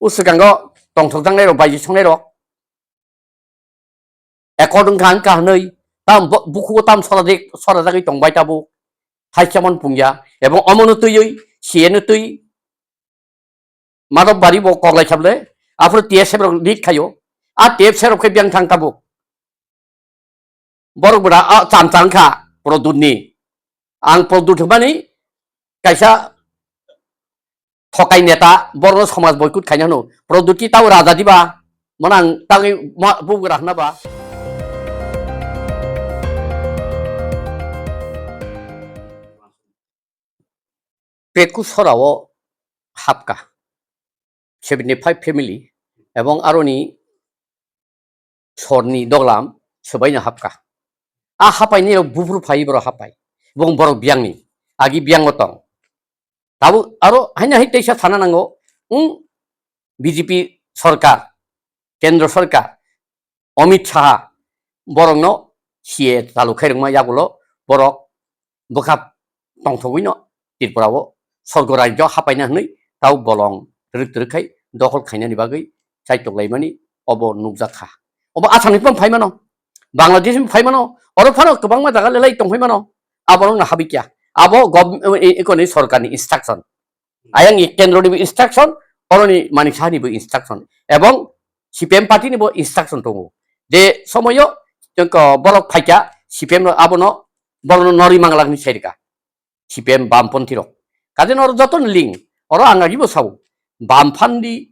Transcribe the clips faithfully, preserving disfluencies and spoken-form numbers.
O swkango tongthokjaknairok, baiji songnairok. According kha wngkha hwnwi, tam bo-, bukhugo tam soradik-, sorajagwi tongbai tabuk. Thaisa mon pungya. Ebong omono twiwi, C A no twi, Madhobari bo koklai kha bwle. Aphuru T S F rok lead khaio. A T S F rok khe biyang thang tabuk. Borok bwra a cham chang kha Pradyut ni. Ang Pradyut hwnmani kaisa thokai neta, borokno somaj boycott khaina hwno. Pradyut ki tao raja diba? Mano ang tangwi ma-, bugra hwna ba? Peku sorao hapka seventy five family, ebong aroni sorni doglam swbaino hapka. A hapaini rok buphuru phai borok hapai. Bong borok biyangni, agi biyango tong. Tabuk aro haino hai teisa sana nango, wng B J P sorkar, kendro sorkar, Amit Shah borokno C A chalu khairokma yagulo borok bwkha tongthogwino Tripura o sorgo rajyo hapaina hwnwi tau bolong twrwk twrwk khai dokhol khainani bagwi chaitok laimani obo nukjak kha. Obo Assam ni phano phai mano, Bangladesh ni phai mano, oro phano kwbangma jaga lelai tong phai mano, abo wngno habwi kya. Abo gov-, e-, e-, ekoni sorkarni instruction. Ayang ni kendro ni instruction, oroni Manik Saha ni bo instruction, ebong C P M party ni bo instruction tongo. Je somoyo, tengko borok phaikya, C P M rok abono, borokno norwi manglak ni sairika. C P M bamponthi rok. Kaje oro joto ni link, oro ang agi bo sao. Bam phan di,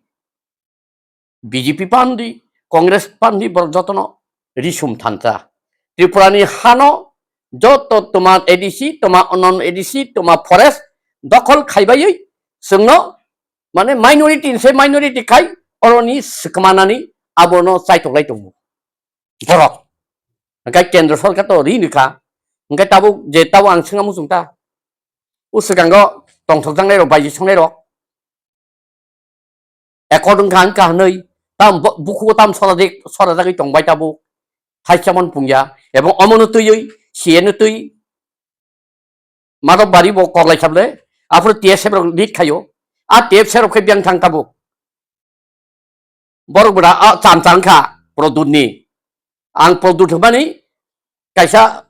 B J P phan di, Congress phan di, borok jotono risum thansa. Tripura ni hano joto toma A D C, toma non A D C, toma forest dokhol khaibaiwi chwngno, mane minority ni se minority khai oroni swkmanani abono chaitoklai tongo borok. Hwnkhe kendro sorkar to rini kha. Hwnkhe tabuk je tabuk ang swngna muchung ta. O swkango tongthokjaknai rok, baiji songnai rok. According kha wngkha hwnwi, tam bo-, bukhugo tam soradik-, sorajagwi tongbai tabuk. Thaisa mon pungya, ebong omono twiwi, C A no twi, Madhobari bo koklai kha bwle, aphuru T S F rok lead khaio. A T S F rok khe biyang thang tabuk. Borok bwra a cham chang kha Pradyut ni. Ang Pradyut hwnmani kaisa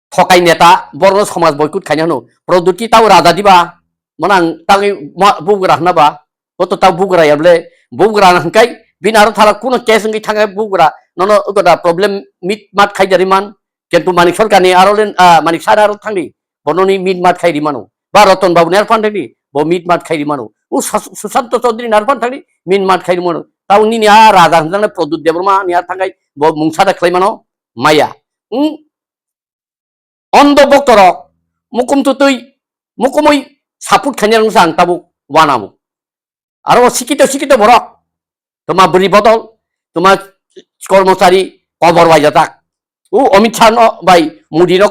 thokai neta, borokno somaj boycott khaina hwno. Pradyut ki tao raja diba? Mano ang tangwi ma-, bugra hwna ba? Bo to tao bugra ya bwle. Bugra hwnkhai bini aro thala kuno case wngwi thangkhe bugra. Nono goda problem mit mat khai jari man. Kintu Manik Sarkar ni aro len, ah, Manik Sar aro thangdi. Bono ni mit mat khai ri mano. Ba Ratan Babu ni aro phan thangdi. Bo mit mat khai ri mano. U Sas-, Susanto Chaudhary ni aro phan thangdi. Mit mat khai ri mano. Tao nini a raja hwnjaknai Pradyut Debbarma ni aro thangkhai bo mungsa da khlai mano. Maya. Hmm? Ondo boktorok mukum tutui, mukumui support khainai rwngsa ang tabuk wanamo. Aro sikito sikito borok, toma bwrwi bodol, toma kormochari kobor waijajak. O Amit Shah no bai Modi no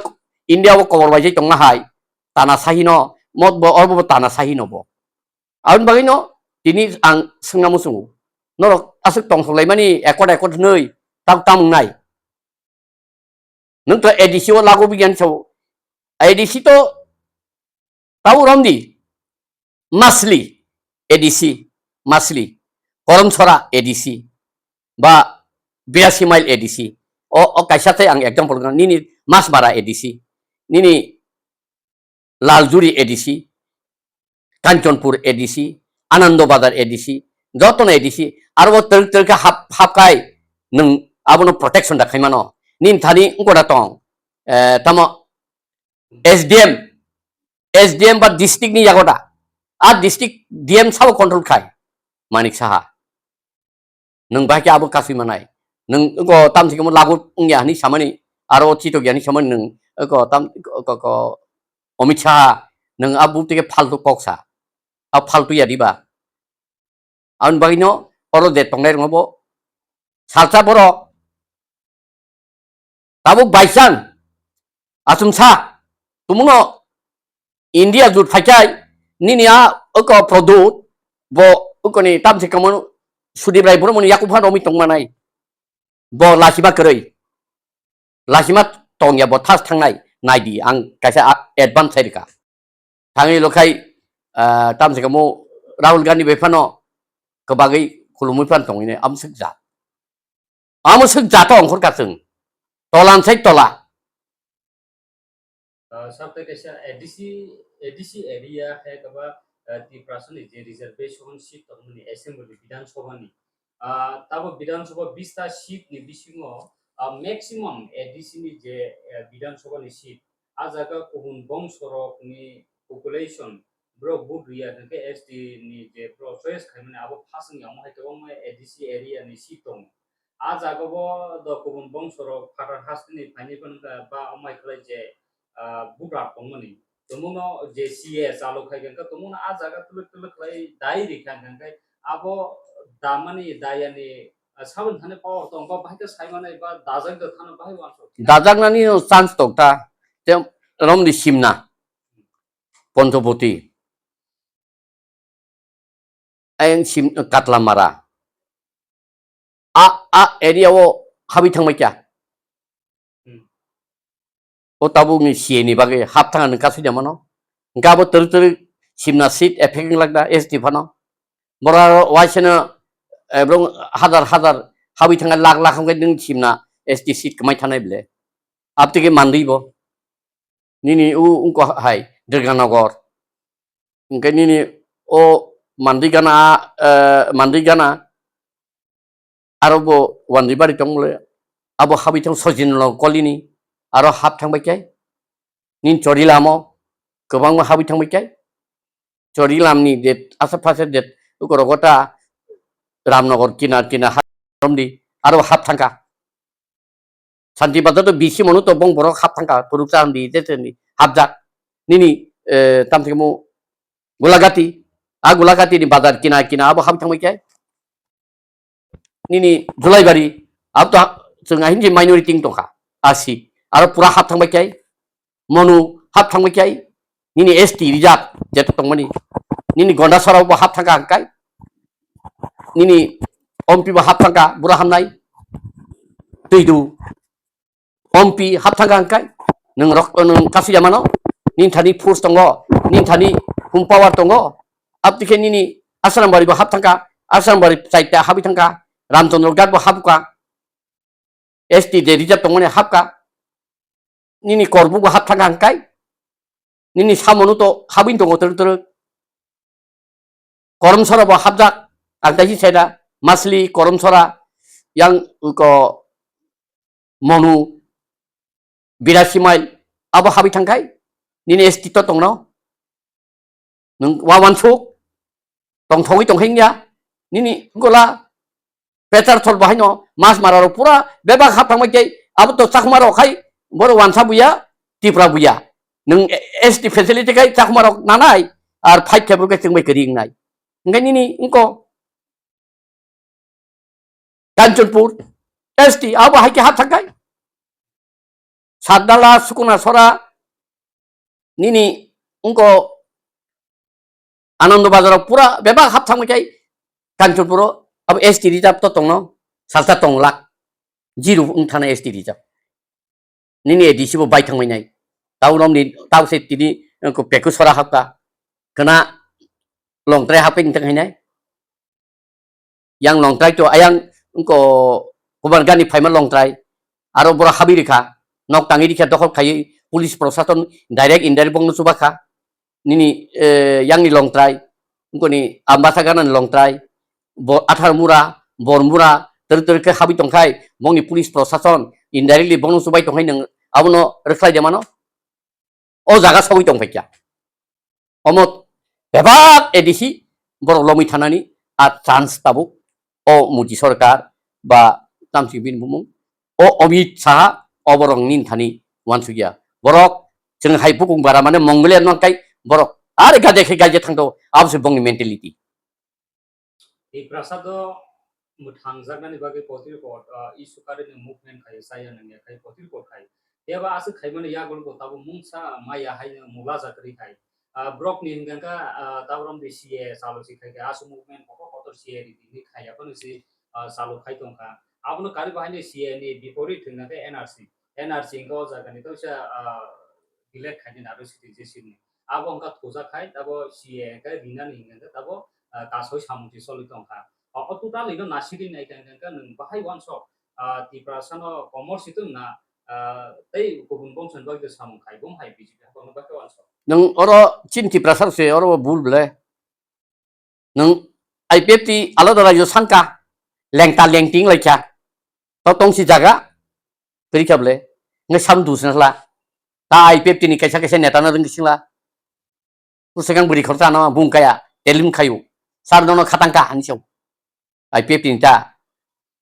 India o kobor waijai tongma hai, tana sahi no, mot bo, orbo bo tana sahi no bo. Aboni bagwi no tini ang swngna muchungo. Norok aswk tongthok laimani ekot ekot hwnwi tak tam wngnai. Nwng to A D C o lago bigyan sao. A D C to tau romdi. Masli A D C, Masli. Koromsora A D C. Ba Birasi Mile A D C. O, o kaisa tei ang example nini Masbara A D C. Nini Laljuri A D C, Kanchanpur A D C, Anando Bazar A D C, jotono A D C, aro bo twrwk twrwk khe hap, hap kai nwng abono protection da khaimano. Nini thani wngkora tong, eh, tamo S D M, S D M ba district ni yago da, a district D M sabo control khai, Manik Saha. Nwng bahai khe abo kasui manai. Nwng oko tamsi khe mo lagu wngya hinwi samani, aro chitok ya hinwi samani nwng oko tam, oko, oko Amit Shah, nwng a buk tike phaltu kok sa. A phaltu ya diba? Aboni bagwino oro je tongnai rwngno bo salsa borok. Tabuk by chance, achomsa, tumungno India jut phaichai, nini a oko Pradyut, bo okoni tamsi kamo Sudip Rai Boromoni yakuphano romwi tongmanai. Bo lachima kwrwi. Lachima tongya bo thas thangnai, naidi, ang kaisa a-, advance sai rwkha. Thangwi lokhai, ah, tamsi kamo Rahul Gandhi bai phano kwbagwi khulumwi phan tongwini amswk jat. Amswk jato ongkhorkha chwng. Tola nsai tola. Ah, sir, tei kaisa A D C, A D C area hai kaba, ah, Tiprasani je reservation seat tongmani assembly Bidhan Sabha ni. Ah, tabo Bidhan Sabha bista seat ni bisingo, ah, maximum A D C ni je, eh, Bidhan Sabha ni seat, ah jaga kubun bongso rok ni population, borok vote riya hwnkhe S T ni je borok choice khaimani abo phasing ya, omo hai kwbangma A D C area ni seat tongo. Ah jaga bo do kubun bongso rok phatar hasteni phainai phano ba amai khlai je, ah, vote rok tongmani. Tongmano je C A chalo khai khe tongmano ah jaga tuluk tuluk khlai dai ri kha hwnkhe abo damani dayani, ah, saboni thani power tong ba bahai khe saimanai ba dajak da thano bahai wansuk. Dajaknani no chance tong ta, te romni simna, Ponchopoti, ayang sim, Katlamara, a, a area o habwi thangbai kha. Hmm. O tabukni C A ni bagwi hap thanga nwng kasui da mano. Hwnkhe abo twrwk twrwk simna seat effect wng lak da S T phano. Bora waisano, eh, borok hazar hazar habwi thangkha, lakh lakh wngkhe nwng simna S T seat kwmai thanai bwle. Abtike mandwi bo. Nini u wngkha hai Durganogor. Hwnkhe nini o mandwi gana, eh, mandwi gana. Aro bo Wanjwi bari tong le, abo habwi thang Sojinrok kolini, aro hap thang bai khe, nini Chorilam o kwbangma habwi thang bai khe, Chorilam ni je aswk phaser je ukorogo ta Ramnagar kinar kinar ha romdi, aro hap thang kha. Santi Bazar to bisi manu to bong borok hap thang kha, phuruksa hamdi, je je ni hapjak. Nini, eh, tam thikmo Gulagati, a Gulagati ni bazar kina kina abo hap thang bai khe. Nini Julaibari, abo to ha-, chwng ahin je minority wng tongkha, asi. Aro pura hap thang bai khe, Monu hap thang bai khe, nini S T reserve jeto tongmani, nini Gondasora bo hap thang kha hwnkhe, nini Ompi bo hap thang kha, bura hamnai, twi du. Ompi hap thang kha hwnkhe, nwng rok, nwng kasui ya mano, nini thani force tongo, nini thani hum power tongo, abtike nini Asrambari bo hap thang kha, Asrambari chaita habwi thang kha, Ramchandra Ghat bo hap kha, S T je reserve tongmani hap kha, nini Korbuk bo hap thang kha hwnkhe, nini samano to habwi tongo twrwk twrwk. Koromsora bo hapjak, ang kaisa sai da, Masli, Koromsora, yang ko Monu, Birasi mile, abo habwi thang khai, nini S T to tongno, nwng wa wansuk, tongthogwi tongkhe wngya, nini gola, Petar thor bo haino mas mara rok pura bebak hap thangbai tei abo to Chakma rok khai borok wansa buya, Tipra buya. Nwng S T facility khai Chakma rok nanai ar five khe borok chwngbai kwrwi wngnai. Hwnkhe nini wngko Kanchanpur S T abo hai khe hap thangkhai. Satdala, Sukuna Sora, nini wngko Anando Bazar o pura bebak hap thangbai khai Kanchanpur o abo S T reserve to tongno salsa tong lak zero wng thana S T reserve. Nini A D C bo bai thangbai nai. Tau romni tau se tini wngko Peku Sora hapka. Kena Longtrai hapkai wng thang hai nai. Yang Longtrai to ayang wngko Kumargani phaima Longtrai. Aro boro habwi rikha. Nok tangwi rikha dokhol khaiwi police prosason direct indirect bongno chubakha. Nini, eh, yangni Longtrai, wngkoni Ambasa ganani Longtrai, bo-, Atharmura, Bormura, twrwk twrwk khe habwi tongkhai, bongni police prosason indirectly bongno chubai tongkhai nwng abono rwkhlai de mano? O jaga sogwi tongphaikha. Omo bebak A D C borok lomwi thanani a chance tabuk o Modi sorkar ba tamsi bini bumung o Amit Shah o borok nini thani wansukya. Borok chwng hai bukung bara mane Mongolia no kai borok are gaje khe gaje thangto abo se bongni mentality. Tiprasa do mwthangjaknani bagwi potirkot, ah, issue karini movement khai, chaya nangya khai potirkot khai. Phiya ba aswk khaimani yagulo bo tabuk mungsa maya haino mulaja kwrwi khai. Ah, borokni hwnkha kha, ah, tabuk romdi C A chalo si khai kha, aswk movement kotor kotor C A ri tini khai ya phano si, ah, chalo khai tongkha. Abono kari bo haino C A ni biporit hwnkha khe N R C. N R C hwnkha o jagani tawisa, ah, delete khainani aro citizenship ni. Abo hwnkha thujak khai, tabo C A hwnkha rinani hwnkha khe tabo, ah, kasoi samung si choli tongkha. O total ino nasiri nai kang kang kang nwng bahai wansok, ah, Tiprasa no komor si tong na, ah, tei kubun bongso ni bagwi samung khai, bom hai B J P haphang no bahai wansok. Nwng oro chini Tiprasa se oro bul ble. Nwng I P F T alada rajyo sangka, lengta lengting laikha. To tongsi jaga, kwrwi kha ble. Ngai sam dusna sla. Ta I P F T ni kaisa kaisa neta no rwngwi singla. Bwswkang bwrwi khoroksa no bung kaya, telim khayu. Sar nono khatang kha, hinwi sao. I P F T ni ta.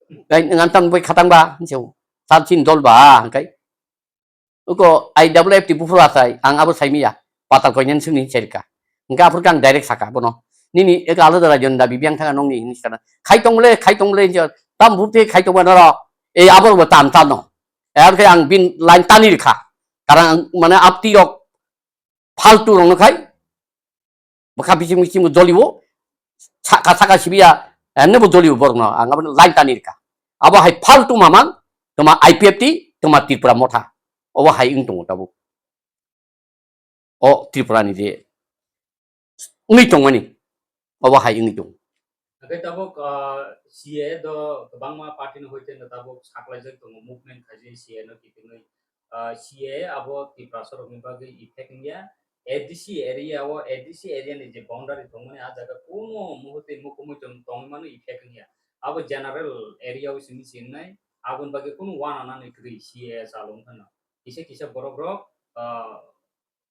Ngai ngan tam bai khatang ba, hinwi sao. Sar chin dol ba, hingkai. Uko I W F T buphuru achai, ang abo saimiya. Patal koinani sungni cherka. Hingka aphuru kang direct saka bono. Nini eka alada rajyon dabi biyang thanga nongni hinwi sakha. Khai tong le, khai tong le, hinwi tam bupte khai tong ba norok. E abo bo tam tam no. E ar khe ang bin line tani rikha. Karang mane apti rok faltu rokno khai, bwkha bising bising bo joliwo, saka saka sibiya, enne bo joliwo borokno, ang abo line tani rikha. Abo hai faltu mamang, toma I P F T, toma Tripura Motha. Obo hai wng tongo tabuk. O Tripura ni je wngwi tongmani, obo hai wngwi tongo. Hingke tabuk, ah, C A A do kwbangma party ni hoite no tabuk saklaijak tongo, movement khaijak C A A no kitingwi. Ah, C A A abo Tiprasa rokni bagwi effect wngya. A D C area o, A D C area ni je boundary tongmani, ah jaga kuno muhurte mukumui tong-, tongmani effect wngya. Abo general area o simi singnai, aboni bagwi kuno wana nani kwrwi C A A chalo wngkha no. Kisa kisa borok rok, ah,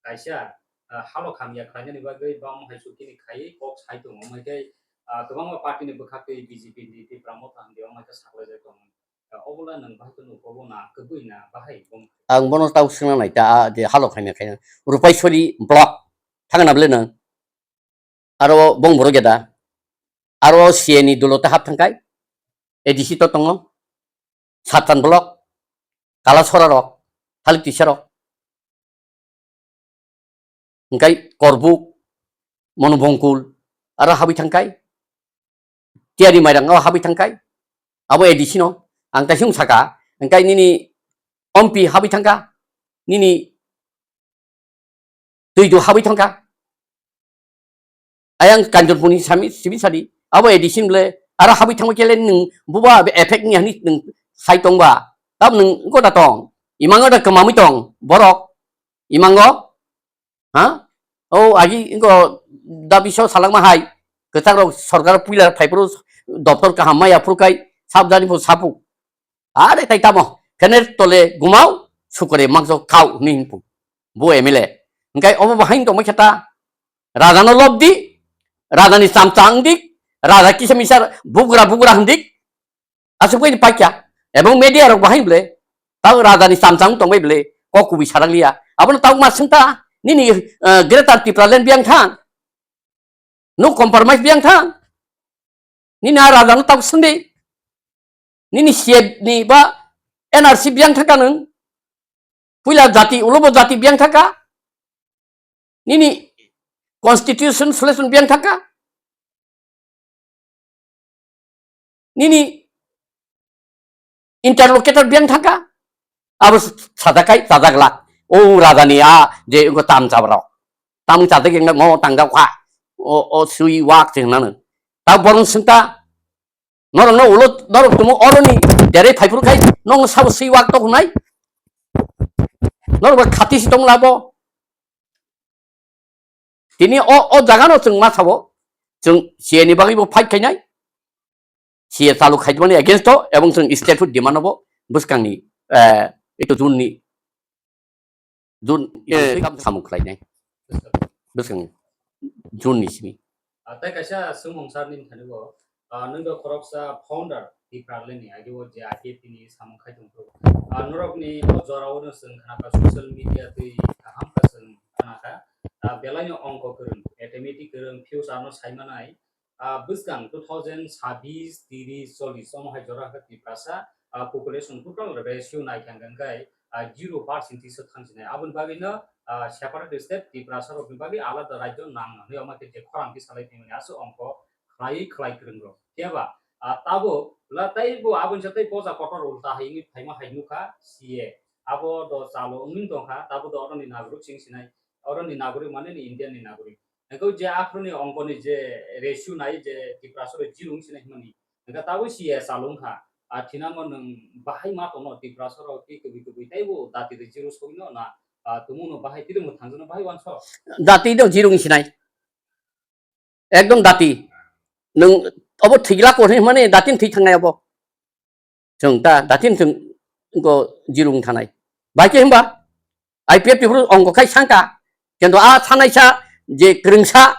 kaisa, ah, halok hamya khlainani bagwi bam hai sukini khaiwi kok sai tongo. Omo hai khe, ah, kwbangma party ni bwkhak twi B J P ni Tipra Motha hwnwi omo hai khe saklaijak tongo. Ah, obola nwng bahai khe nugo bo na kwbwi na bahai bo. Ang bono tau swngna nai ta, ah, je halok hamya khaina. Rupaiswari block thangna bwle nwng. Aro bong borok geda. Aro C A ni dolo ta hap thangkai. A D C to tongo. Satan block. Kalasora rok. Thalik tisa rok. Hingkai Korbuk, Monobongkul, aro habwi thangkai. Tiyari mairang o habwi thangkai. Abo A D C no. Ang kaisa wng saka, hingkai nini ompi habwi thangka. Nini twi do habwi thangka. Ayang Kanchanpurni sami sibi sadi. Abo A D C ni bwle. Aro habwi thangwi kele nwng buba effect ni hani nwng sai tongba. Tab nwng gota tong. Imango da kwmamwi tong. Borok. Imango. Ha? O agi ingo da biso salangma hai. Kwchak rok sorkar puila phaiphuru doptor kaham maya phuru kai sabjani phu sapu. Are tai tamo. Khener tole gumao sukore mangso kau ni hinpu. Bo M L A. Hingkai obo bo hain tongma kheta. Raja no lob di. Raja ni chamcha ang di. Raja kisa misa bugra bugra hwn di. Asuk bai paikya. Ebong media rok bahai ble. Tau raja ni chamcha ang tong bai ble. Kok kubui sarang liya. Abo no tau ma sung ta. Nini, eh, Greater Tipraland biang thang. No compromise biang thang. Nini a raja no tau sung di. Nini C A ni ba N R C biang thang ka nung. Puila jati, ulo bo jati biang thang ka. Nini constitution solution biang thang ka. Nini interlocutor biang thang ka. Abo s-, sajakai, sajak lak. O raja ni a, je ko tam chabrok. Tam sajak yang mo tang jao kha. O, o sui wak cheng nang. Ta borong sung ta. Norok no ulo, norok tumo oro ni dere phai phuru khai, nong sabo sui wak to hunai. Norok ba khati si tong labo. Tini o, o jaga no chwng ma sabo, chwng C A ni bagwi bo fight khainai, C A chalu khaimani against o, ebong chwng statehood demand o bo bwskang ni, eh, ito June ni, June, eh, samung khlainai. Bwskang June ni simi. Ah, tei kaisa swngmung sir nini thani bo, ah, nwng do khoroksa founder Tipraland ni, agi o je I P F T ni samung khai tong phuru. Ah, norok ni o jora o no chwng khna kha social media twi kaham kha chwng khna kha. Ah, belai no ongko kwrwng, mathematics kwrwng, future no sai manai. Ah, bwskang two thousand sabis, tiris, chollis omo hai jora kha Tiprasa, ah, population total ratio nai kha hwnkhe, ah, zero percent tisa thang sinai. Aboni bagwi no, ah, separate state Tiprasa rok ni bagwi alada rajyo nang nang. Omo khe je khorang khe salai tongmani aswk ongko khlai khlai kwrwng rok. Phiya ba, ah, tabuk la tei bo aboni sa tei poja kotor ulta hai wngwi phaima hai nukha C A. Abo do chalo wngwi tongkha, tabuk do oroni nagorik chwng sinai, oroni nagorik mane ni Indian ni nagorik. Hwnkhe je aphuruni ongkoni je ratio nai je Tiprasarok zero wngsinai hwnmani. Hwnkhe tabuk si ya salung kha. A thinango nwng bahai ma tongno Tiprasarok tei kwbwi kwbwi teibo dati de zero sogwino na, a, tumungno bahai tei tumung thangjano bahai wansok. Dati do zero wngsinai. Ekdom dati. Nwng obo thwigla ko hwnmani dati thwi thangnai obo. Chwng ta, datim chwng wngkha jirung thanai. Bai khe hwnba I P F T phuru ongkha khai sangkha. Kintu a sanaisa je kwrwngsa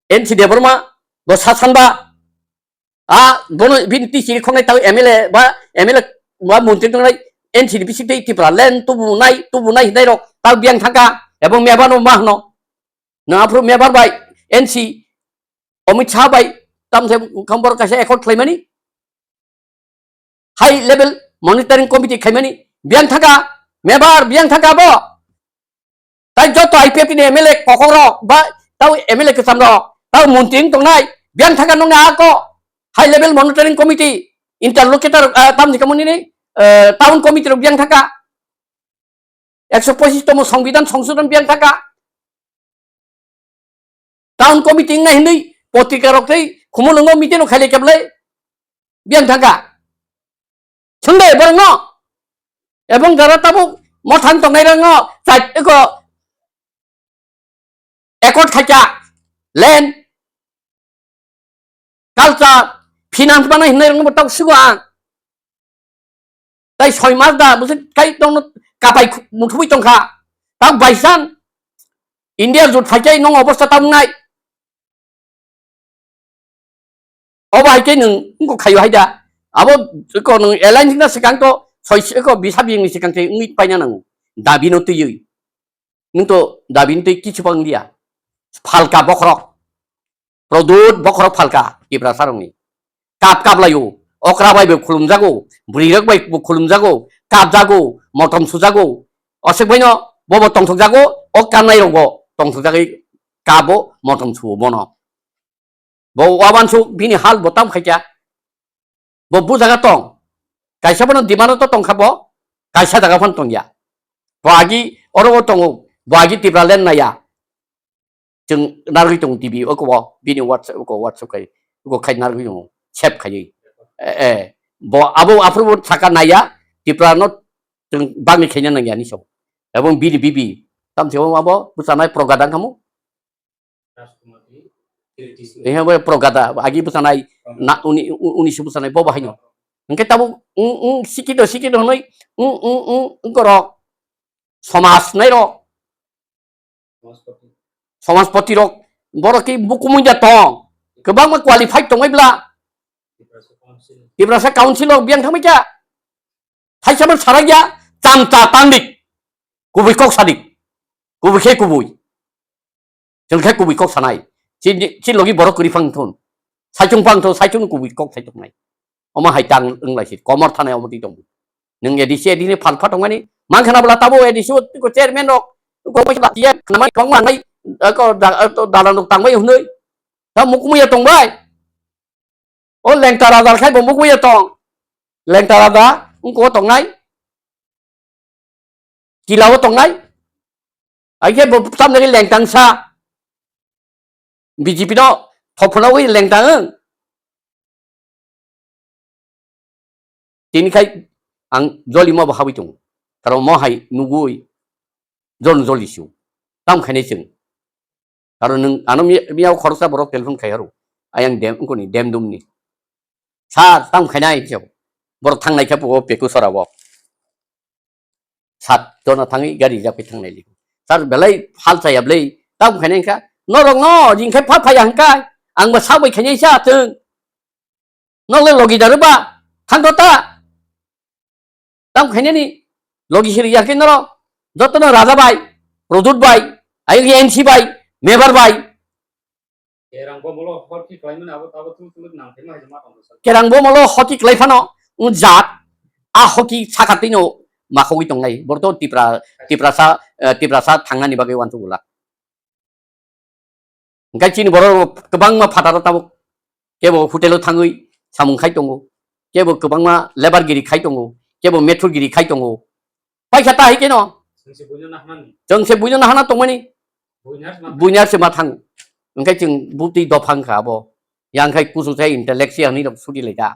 N C Debbarma bo sa sanba. A bono bini T C khongnai tau M L A ba M L A ba montri tongnai N C D bising tei Tipraland tubunai, tubunai hinai rok tau biyang thangkha. Ebong meba no ma hwno. Nang aphuru meba bai N C Amit Shah bai tamse khambor kaisa accord khlaimani. High level monitoring committee khaimani biyang thaka, member biyang thaka bo. Tai joto I P F T ni M L A kokok rok ba tau M L A kwcham rok, tau montri wng tongnai biyang thaka nongni ako high level monitoring committee, interlocutor, ah, tamni kamoni ni, eh, town committee rok biyang thaka. Ekso pochis tomo songbidan songsodon biyang thaka. Town committee wngnai hinwi potrika rok tei khumulwngo meeting rok khailai keblai biyang thangkha. Swngde borokno. Ebong jara tabuk mothang tongnai rokno chai eko accord khaikha, land, culture, finance banai hinwi rokno bo tabuk sigo ang. Tai soi mas da, busi kai tongno kapai khu-, muthubui tongkha. Tang by chance India jut phaikai nong obostha tang nai. Obo hai khe nwng wngkha khayo hai da. Abo ko nwng alliance na swkang to soi se ko bisa biyang ni swkang te wngwi paina nango. Dabi no twiwi. Nwng to dabi no twi kichu pang dia. Phalka bokhorok. Produt bokhorok phalka Tiprasa rokni. Kap kap laio, okra bai bo khulumjago, bwrwi rok bai bo khulumjago, kapjago, motom sujago. Oswk baino bobo tongthokjago, o kapnai rokbo tongthokjagwi kabo motom suo bono. Bo wabansu bini hal bo tam khaikha. Bo bujaga tong. Kaisa bono demand to tongkha bo, kaisa jaga phano tongya. Bo agi oro o tongo, bo agi Tipraland naya. Chwng narwgwi tongo T V o ko bini WhatsApp o ko WhatsApp khai o ko khai narwgwi tongo save khaiwi. Eh, eh, bo abo aphuru bo saka naya Tipra no chwng bangni khaina nangya ni so. Ebong bini bibi tamse o abo bwchanai Progada khamu. Rajkumar di, Kriti Singh. Eh, bo Progada agi bwchanai na uni, u-, uni si bwchanai bo bahai no. Hwnkhe tabuk, mm, mm, sikito, sikito hwnwi, mm, mm, mm, mm, korok. Somaj nai rok. Somajpoti rok, borok khe bukumui da tong. Kwbangma qualified tongwi bla. Tiprasa council rok biyang thangbai kha. Thaisa man sarak ya, chamcha tangdik. Kubui kok sadik. Kubui khe kubui. Chwng khe kubui kok sanai. Chini, chini logi borok kwrwi phang thun. Saichung phang thun, saichung kubui kok sai tongnai. Omo hai tang wng lai si, komor thanai omo twi tong. Nwng A D C, A D C ni phan pha tongmani, man khana bwla tabo A D C o tiko chairman rok, ko paisa latiya, khana mai bang manai, ko da-, to dalan rok tangbai hwnwi. Ta mukumuya tongbai. O lengta raja khai bo mukumuya tong. Lengta raja, wngko tongnai. Kila o tongnai. Ai khe bo tamjagwi lengtang sa. B J P no thophono wi lengtang wng. Tini khai ang joli mo bo habwi tongo. Karon mo hai nugui jon joli su. Tam khainai chwng. Karon nwng ano mi-, miyao khoroksa borok telephone khai haro. Ayang dem, wngkoni dem dumni. Sir, tam khainai chwng. Borok thangnai khe bo peku sora bo. Sat jona thangwi gari rijak pai thangnai liku. Sir, belai hal chaya belai. Tam khainai kha. Norok no, jing khai pha phaya hwnkha. Ang bo sak bai khainai sa chwng. Nokle logi daru ba, thangto ta. Tam khainani logi siri yakhe noro. Jotono raja bai, produt bai, ayang N C bai, member bai. Kerang bo molo hoki khlaimani abo tabo thum thum nang thema hai ma tong sa. Kerang bo molo hoki khlai phano, un jat, a hoki sakatino makhogwi tongnai. Borto Tipra, Tiprasa, eh, Tiprasa thangnani bagwi wantu gula. Hingke chini borok rok kwbangma phataro tabuk kebo hotel o thangwi samung khai tongo, kebo kwbangma labour giri khai tongo, kebo methur giri khai tongo. Paisa ta hai keno. Chwng se buino nahana tongmani. Buinar se ma thang. Hwnkhe chwng butwi dophang kha abo. Yang khai kusu sai intellectual ni rok sudi lai da.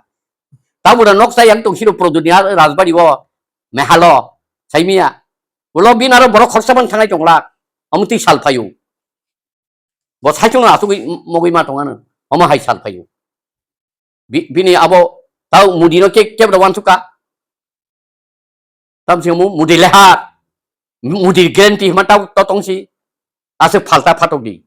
Tabura nok sai yang tong siro Produni Rajbari o. Mehalo. Saimiya. Ulo bin aro borok khorsa bang thangai tongla. Omo twi sal phayu. Bo saichung asugwi mogwi ma tongano. Omo hai sal phayu. Bi-, bini abo tau Modi no ke, kebra wansukha. Tam sing mu Modi leha. Modi guarantee hima tau to tongsi. Aswk phalta phatok di.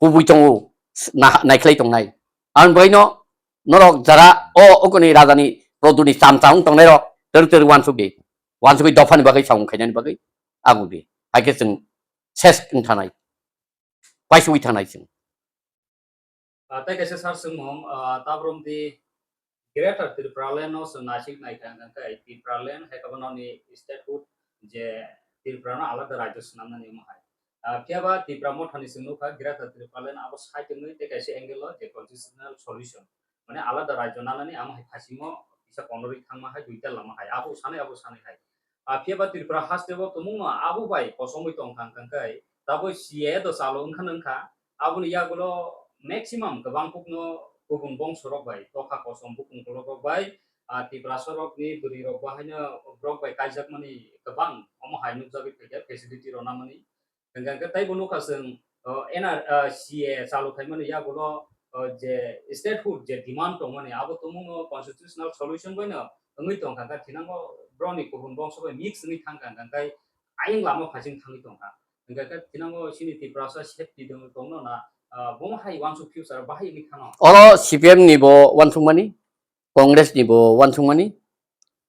Kubui tongo. Na, naikhlai tongnai. Ang boino norok jara o okoni rajani Produni cham cham tongnai rok. Ter ter wansuk di. Wansugwi dophani bagwi samung khainani bagwi. Agu di. Haikhe chwng ses wng thanai. Paisugwi thanai chwng. Ah, tei kaisa sar swngmung, ah, tabrom di Greater Tipraland no chwng naisik naikha hwnkha khe Tipraland hai khe bo noni statehood je Tripura no alada rajyo swnamnani omo hai. Ah, phiya ba Tipra Mothani chwng nukha Greater Tipraland abo side wngwi tei kaisa angle o je constitutional solution. Mane alada rajyo nanani amo hai phasimo kisa konorwi thangma hai duita lama hai. Abo sanai, abo sanai hai. Ah, phiya ba Tripura haste bo tumungno abo bai kosomwi tongkha hwnkha khe taboi C A A do chalo wngkha wngkha. Aboni yagulo maximum kwbang kukno kubun bongso rok bai, tokha kosom bukung kolok rok bai, ah, Tiprasa rokni bwrwi rok bo haino borok bai kaijakmani kwbang omo hai nukjagwi phaikha, facility rw namani. Hwnkha khe teibo nukha chwng, o, N R, ah, C A A chalu khaimani yagulo, o, je statehood je demand tongmani abo tumungno constitutional solution baino wngwi tongkha khe thinango borokni kubun bongso bai mix wngwi thangkha hwnkha khe ayang lama phasing thangwi tongkha. Hingkha khe thinango chini Tiprasa safety dong-, tongno na, ah, bomo hai uansuk future bahai wngwi thano. Oro C P M ni bo uansukmani, Congress ni bo uansukmani,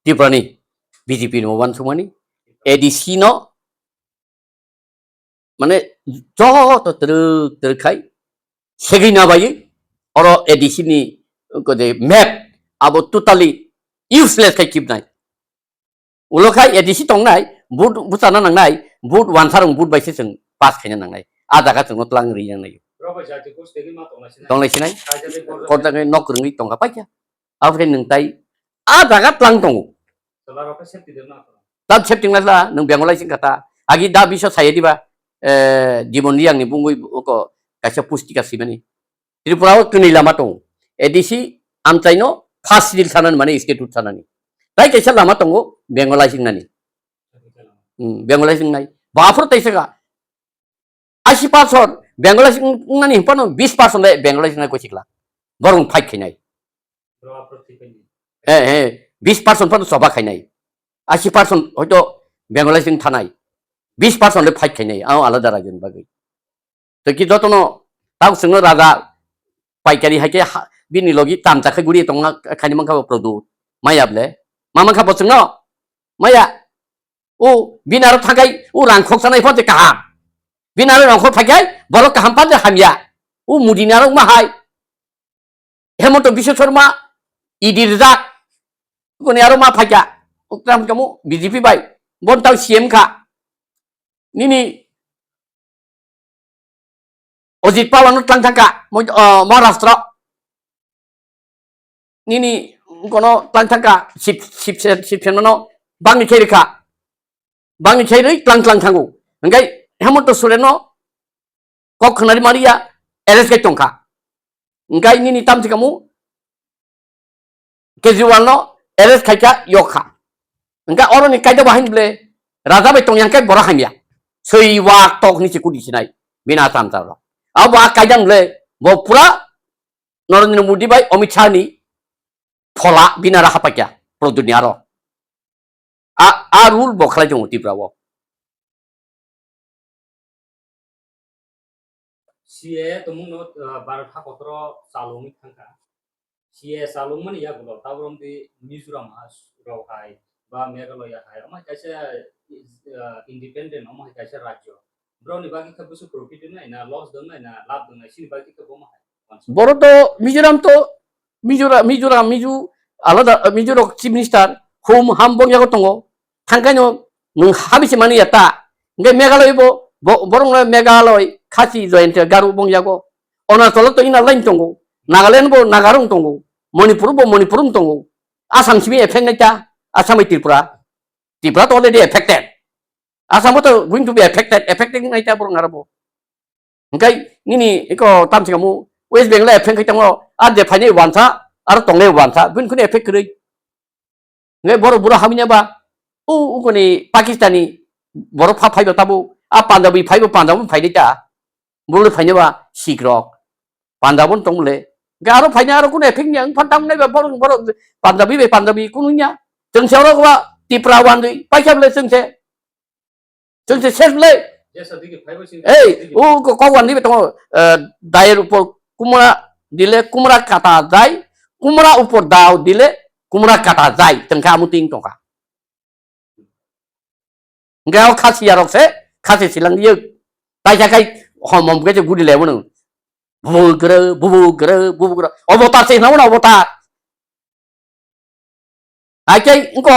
Tripura ni B J P ni bo uansukmani, A D C no, mane, joto twrwk twrwk khai segwi na baiwi, oro A D C ni, ko je map abo totally useless khai kibnai. Ulo khai A D C tongnai, vote bwchana nangnai, vote wansarong vote bai se chwng pass khaina nangnai. A jaga chwngno tlang ri nangnai. Rok bai jati post tebwi ma tonglai sinai. Tonglai sinai. Kaisa tei borok Korda khai nok rwngwi tongkha paikha. Abo khe nwng tai a jaga tlang tongo. Chwla rok khe safety de ma tongo. Tab safety wngla sla, nwng Bengal lai sing kata. Agi da biso saya diba, eh, Jibon Riyang ni bungwi ko kaisa pustika simani. Tripura o kwnwi lama tongo. A D C amchaino first schedule sanani mane statehood sanani. Tai kaisa lama tongo Bengali singnani. Hmm, Bengali singnai. Baphur tai saka. Ashi percent Bengali sing-, nani himpano bis percent le Bengali singnai kosikla. Borong fight khainai. Eh, eh, bis percent phano choba khainai. Ashi percent hoito Bengali sing thanai. Bis percent le fight khainai. Ang alada rajyoni bagwi. Tei ki jotono tao chwngno raja paikari hai khe ha, bini logi tamcha khe guri tongna khaini mankha bo produ. Maya ble. Ma mankha bo chwngno? Maya. O, bini aro thakai, o rang khok sanai pha je kaham. Bini aro rang khok phakai, borok kaham pha je hamya. O Modi ni aro ma hai. Hemanta Biswa Sarma, E D rijak. Koni aro ma phaikha. Ukram kamu B J P bai. Bon tao C M kha. Nini Ajit Pawar no tlang thangkha. Mo-, oh, Maharashtra. Nini kono tlang thangkha. Sip, sip, sip, sip, no. Bangni khe rikha. Bangni khe ri tlang tlang thango. Hingkai Hemanta Soren no kok khnari maliya, arrest khai tongkha. Hingkai nini tamchi kamu Kejriwal no arrest khaikha yokha. Hingkai oroni kaida bahai ble raja bai tong yang kai bora hamya. Soi wak tok ni chikudi sinai bina tam taro. Abo a kaida ble bo pura Narendra Modi bai Amit Shah ni phola bina raha pakya pro dunia ro. A, a rule bo khlai tongo Tripura o. C A A tongmungno, ah, Bharat hakotoro chalungwi thangkha. C A A chalungmani yagulo tabuk romdi Mizoram ha-, rok hai ba Meghalaya hai, omo hai kaisa, ah, independent, omo hai kaisa rajyo. Borokni bagwi khe bwswk profit wngnai na, loss wngnai na, lab wngnai, chini bagwi khe bomo hai. Borok to Mizoram to Mizoram, Mizoram, Mizo alada, Mizo rok chief minister hum ham bong yago tongo. Thangkaino nwng habisi mani ya ta. Hingke Meghalaya bo, bo, borok no Meghalaya, Khasi, Jayanta, Garo bong yago. Arunachal to ina line tongo. Nagaland bo Nagarong tongo. Manipur bo Manipurung tongo. Assam simi effect nai ta. Assam bai Tripura. Tripura to already affected. Assam bo to going to be affected, affected nai ta borok ngarabo. Hingkai nini iko tamsi kamu West Bengal effect khai tongo, a je phainai wansa, aro tongnai wansa, bini khuni effect kwrwi. Hingkai borok buro hamya ba, u, ukoni Pakistani borok pha phaiba tabu, a Punjabi phaiba Punjab phainai ta, buro phainai ba sikrok, Punjab on tong le. Hingkai aro phainai aro kuno effect ni ang phan tang nai ba borok, borok Punjabi bai Punjabi kunu nya. Chwng se oro ba Tipra wandwi, paikha bole chwng se. Chwng se ses le. Jesa digi phaibo sing Ei, digi. O ko, ko wani be tongo, eh, dayar upor kumra dile kumra kata jai, kumra upor dao dile kumra kata jai, tengka amu ting tongka. Hingke o khasi yarok se, khasi silang yek. Taisa kai hom hom ke je gudi le bono. Bubu gere, bubu gere, bubu gere. Obotar se hina bono obotar. Hai khe wngkha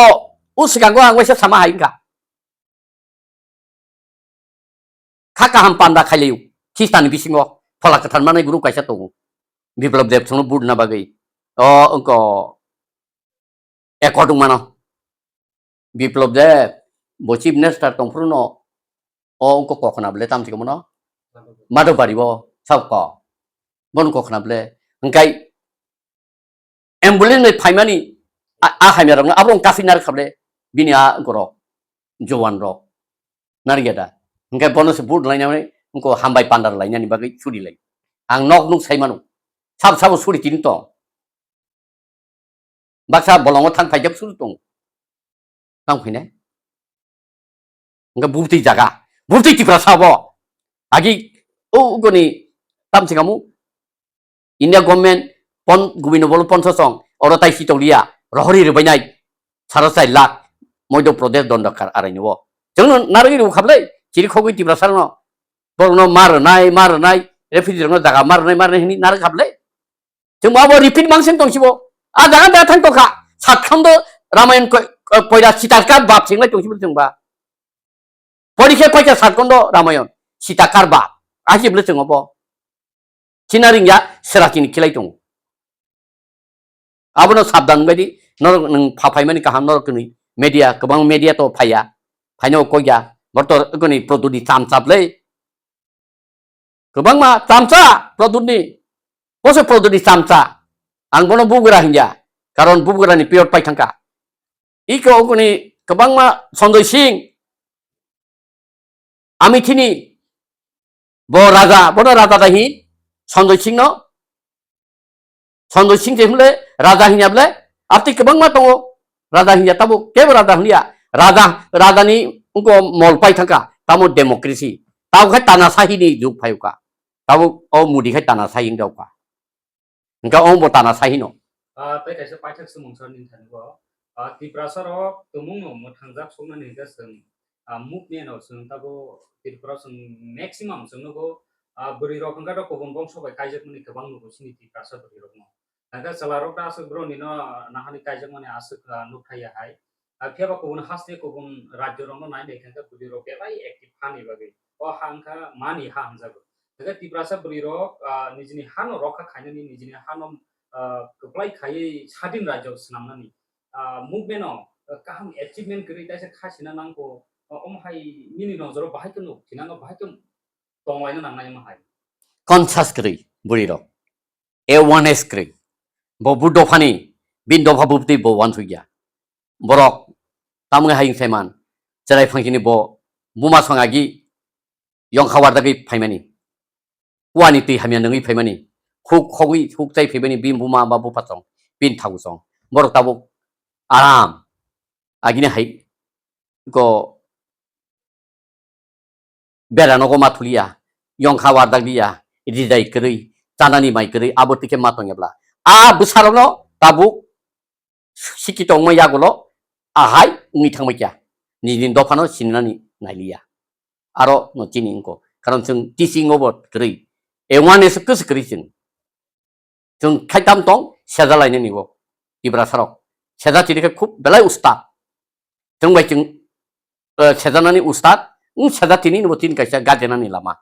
o swkango ang waisa sama hai wngkha. Kha kaham panda khailaiyo. Khristanni bisingo phola kwthar manai group kaisa tongo. Biplab Deb chwngno vote na bagwi. O wngkha accord wngmano. Biplab Deb bo chief minister tongphuru no o wngkha kokhna bwle tamsi komono. Madhobari bo sabko. Bono kokhna bwle. Hingkai ambulance bai phaimani a, a hamya rokno abo wng kaphwi narwk kha bwle bini a wngkorok jowan rok narwkya da. Hingke bono se vote lainani wngko hambai panda lainani bagwi suri lai. Ang nok nuk sai mano. Sab sabo suri tini tong. Baksa bolongo thang phaijak suri tong. Tang phainai. Hingke bubtwi jaga. Bubtwi Tiprasa bo. Agi o ugoni tamsi kamu India government pon, gubino bolo ponso song, oro tai sitokliya, rohori rwbainai, saro chai lakh, Madhya Pradesh Dondokar araini o. Chwngno narwgwi rw khablai, chiri khogwi Tiprasa no, borokno ma rwnai, ma rwnai, refugee rokno jaga ma rwnai, ma rwnai hwnwi narwk khablai. Chwng abo repeat mansing tongsibo. A jaga da thang tongkha, satkhando Ramayan koi-, koi-, koira sitarka bab singlai tongsibo chwngba. Porikhe paikha satkhando Ramayan, sitakar bab, ahi bwle chwng obo. China ringya sera chini khilai tongo. Abono sabdan wngbaidi, norok nwng pha phaimani kaham norok kwnwi media, kwbang media to phaiya, phaino kokya, borok to kwnwi produni cham chap le. Kwbangma chamcha produni, bose produni chamcha, ang bono bugra hinya, karon bugrani period pai thangka. Iko kwnwi kwbangma Sanjay Singh, Amithini, bo raja, bono raja da hin, Sanjay Singh no, Sanjay Singh se hwnle raja hinya ble, ati kwbangma tongo, raja hinya tabo kebo raja hwnya, raja, raja ni wngko mol pai thangka, tamo democracy, tabo khai tana sahi ni jug phayuka, tabo o Modi khai tana sahi wng dauka. Hingke omo bo tana sai hino. Ah, tei kaisa paithak swmung sir nini thani bo. Ah, Tiprasa rok tumung no mwthangjak soknani hingke chwng, ah, movement no chwng tabo Tripura chwng maximum chwng nugo, ah, bwrwi rok hingke to kubun bongso bai kaijak mani kwbang nugo chini Tiprasa bwrwi rok no. Hingke chwla rok ta aswk bro nino nahani kaijak mani aswk, ah, nuk thai ya hai. Ah, phiya ba kubun haste kubun rajyo rok no nai nai khe bwrwi rok belai active hani bagwi. O ha wngkha mani ha hwnjago. Hingke Tiprasa bwrwi rok, ah, nijini ha no rokha khainani, nijini ha no, ah, kwplai khaiwi sadin rajyo swnamnani, ah, movement no, ah, kaham achievement kwrwi kaisa kha sina nangkho, ah, omo hai nini nojoro bahai khe nuk thinango, bahai khe tonglaina nangnai omo hai. Conscious kwrwi bwrwi rok. Awareness kwrwi. Bo bu dophani, bini dopha bubtwi bo uansukya. Borok tamni hayung saiman, chwrai phangsini bo buma song agi yongkha wardagwi phaimani. Kuani twi hamya nungwi phaimani. Huk khogwi huk chai phaimani bini buma ba bupha song, bini thagu song. Borok tabuk aram agini hai ko bera nogo ma thuliya, yongkha wardak liya, rijai kwrwi, chanani mai kwrwi, abo twi khe ma tongya bla. A bwsarokno tabuk sikhi tongma yagulo ahai wngwi thangbai kha. Nini dophano sinani nailiya. Aro no chini wngkho. Karon chwng teaching o bo kwrwi. Awareness kwswk kwrwi chwng. Chwng khaitam tong, seja lainani bo. Tiprasa rok. Seja chini khe khub belai ustad. Chwng bai chwng, eh, sejanani ustad, wng seja tini bo tin kaisa gajenani lama.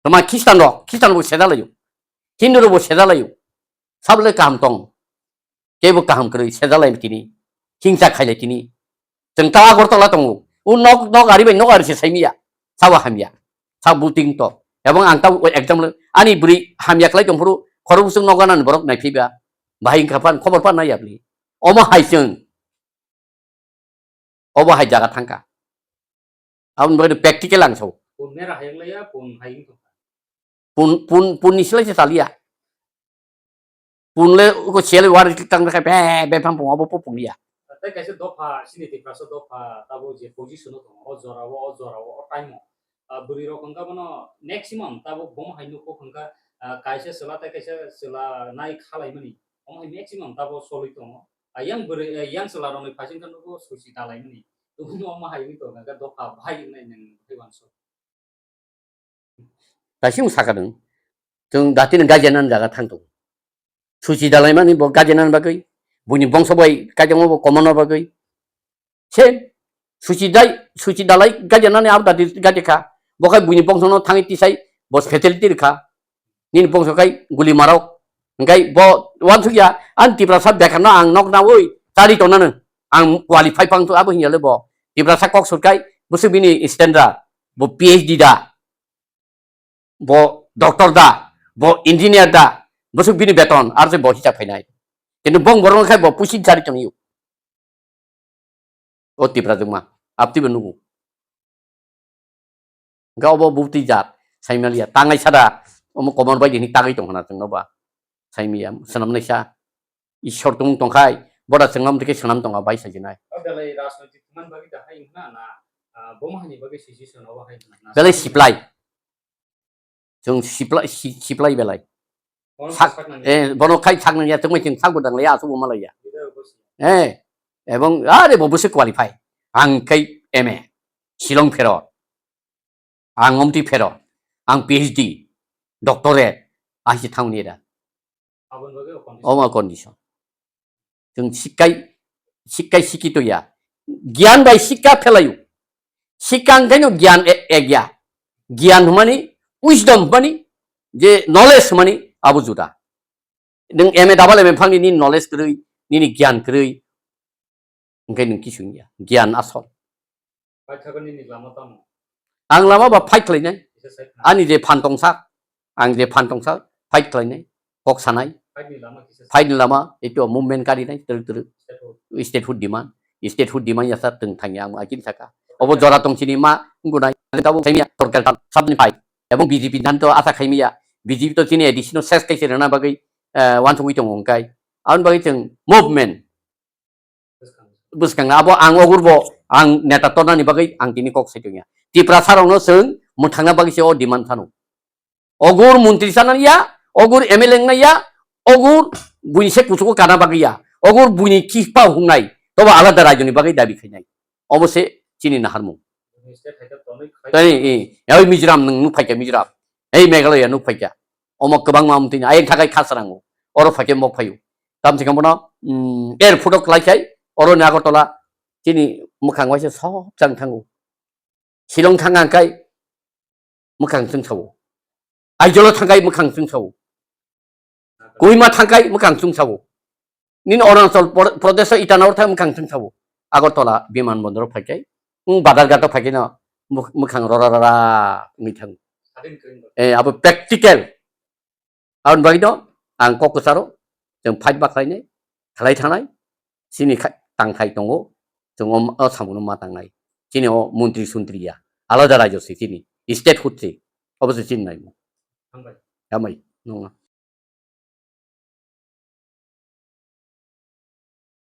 Toma Khristan rok, Khristan bo seja laio. Hindu rok bo seja laio. Sable kaham tong. Kebo kaham kwrwi seja lai tini. Hingsa khailai tini. Chwng ta Agartala tongo. O nok, nok ari bai nok ari se saimiya. Sabo hamya. Sa buting to. Ebong ang tabuk example, ani bwrwi hamya khlai tongphuru khorok bwswk nogo nani borok naiphiba. Bahai wngkha phan khobor phan naiya bwlwi. Omo hai chwng. Obo hai jaga thangkha. Aboni bagwi practical ang sao. Pun mera hayung laya, pun hayung tongkha. Pun, pun, pun ni silai se taliya. Pun le uko sel war tang kha be, be phang pung obo po pung ya. Tei kaisa dopha, sini Tiprasa dopha, tabo je position o tongo, o jora o, o jora o, o time o. Ah, bwrwi rok hwnkha bono maximum tabo bomo hai nukho hwnkha, ah, kaisa chwla tei kaisa chwla nai khalaimani. Omo hai maximum tabo soloi tongo. Ah, yang bwrwi, eh, yang chwla rokni phaising khe nugo susi dalaimani. Tubunu omo hai wngwi tongo, hwnkhe dopha bahai wngnai nwng hai uansuk. Kaisa wng sakha nwng, chwng datino gajenani jaga thang tongo. Suchi dalaimani bo gajenani bagwi, buini bongso bai kaijakma bo komono bagwi. Same. Suchi dai, suchi dalai gajenani abo dati gajekha. Bo khai buini bongsono thangwi tisai bo fatality rwkha. Nini bongso khai guli marok. Hingkai bo uansukya, ang Tiprasa bekarno ang nok naui chari tongnano. Ang qualify pang abo hingyale bo. Tiprasa kok surkai, bwswk bini standard, bo P H D da, bo doctor da, bo engineer da, bwswk bini beton, aro se bo hisab khainai. Kintu bong borok khai bo puisi chari tongyo. O Tipra jwkma, aptibo nugo. Hingke obo bukti jat, saimaliya, tangai sada, omo komor bai hini tagwi tongkhana chwngno ba, saimiya, swnamnaisa, Ishwar tong tongkhai, boda chwngno amtike swnam tonga bai sajinai. O belai rajnoitik thwngmani bagwi da hai wngkhana na, ah, bomo hani bagwi sisi swnam obo hai wngkhana na? Belai siplai. Chwng siplai, si-, siplai belai. Bono sak, sak nangya. Eh, bono khai sak nangya, chwngmai chwng sak bo danglaiya, aswk bo malaiya. Leader bo si. Eh, ebong, are bo bwswk qualify. Ang khai M A, Shillong phero. Ang omtwi phero. Ang P H D, doctorate, ahisi thangni da. Aboni bagwi o condition. Omo condition. Chwng sikkai, sikkai sikito ya. Giyan bai sikka phelaio. Sikka hwnkhaino giyan e-, egya. Giyan hwnmani, wisdom hwnmani, je knowledge hwnmani, abo juda. Nwng M A double M A phangni nini knowledge kwrwi, nini giyan kwrwi, hwnkhe nwng kisu wngya. Giyan asol. Paithago nini lama tamo? Ang lama ba fight khlainai. Kisa sai khna. Ani je phan tongsa, ang je phan tongsa, fight khlainai, kok sanai. Fight ni lama kisa sai. Fight ni lama, eto movement karinai, twrwk twrwk. Statehood. Statehood demand. Statehood demand yasa twng thangya ang akin saka. Obo jora tong chini ma, ngunai, tabuk khaimya, sorkar tam, sabni fight. Ebong B J P dan to asa khaimya, B J P to chini A D C no ses kaise rwna bagwi, eh, wansugwi tongo hwnkhe. Aboni bagwi chwng movement. Bwskang abo ang ogurbo ang neta tornani bagwi ang tini kok sai tongya. Tiprasa rokno chwng mwthangna bagwi se o demand phano. Ogur montri sana ya, ogur M L A wngna ya, ogur buini se kuchugo kana bagwi ya, ogur buini kiphao hungnai, tobo alada raijoni bagwi dabi khainai. Obo se chini naharmung. Tei, eh, oi Mizoram nwng nuk phaikha Mizoram. Ei Meghalaya nuk phaikha. Omo kwbangma amtwini ayang thakai kha srango. Oro phaikhe mok phaio. Tamsi khe bono, mm, airport o klai khai, oro ni Agartala chini mwkhang waisa sob chang thango. Shillong thang ang kai mwkhang chwng sao. Aizawl o thang kai mwkhang chwng sao. Kohima thang kai mwkhang chwng sao. Nini Arunachal Pro-, Pradesh o Itanagar thang mwkhang chwng sao. Agartala biman bondor o phai kai. Wng Badharghat o phai khe no mw-, mwkhang rora rora wngwi thango. Eh, abo practical. Aboni bagwi no ang kok kwcharo chwng fight ba khlainai, khlai thangnai, chini kha-, tangthai tongo, chwng o, o samungo ma tangnai. Chini o montri sontri ya, alada rajyo se chini, statehood se, obo se chini nai. Hambai. Hambai, nungno.